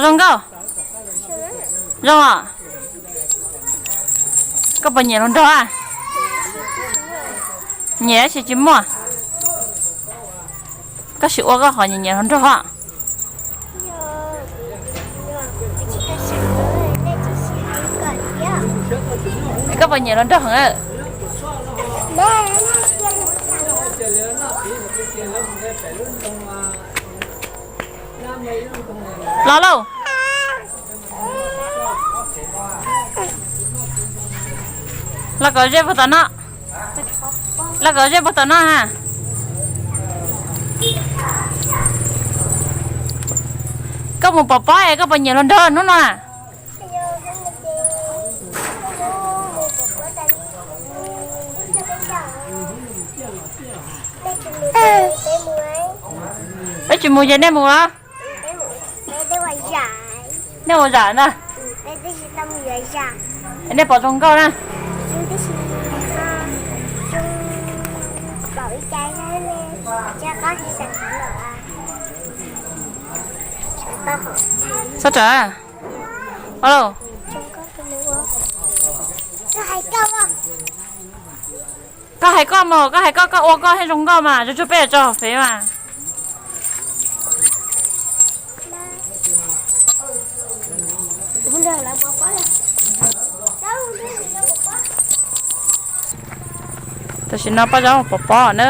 Zoo nkauj. Zoo os. Koj puas nyiam hluas nraug a? Nyiam tab sis tsis muaj. Koj sim ua koj qhov nyiam nyiam hluas nraug os. Koj puas nyiam hluas nraug heev? Los lauj. Los kom ze puag tom no. Los kom ze puag tom no ha. Koj mus pov pob es koj puas nyiam hluas nraug hnub no? Peb tsis mus ces nej mus los. Nej ua zam ntag. Nej pom zoo nkauj na. Txhob rawm. Alo. Koj hais koj mus, koj hais koj, koj ua koj thiaj zoo nkauj mas, tsuag tsuag peb tso hauv fev mas. Tam sim no Paj Zaub pov pob na.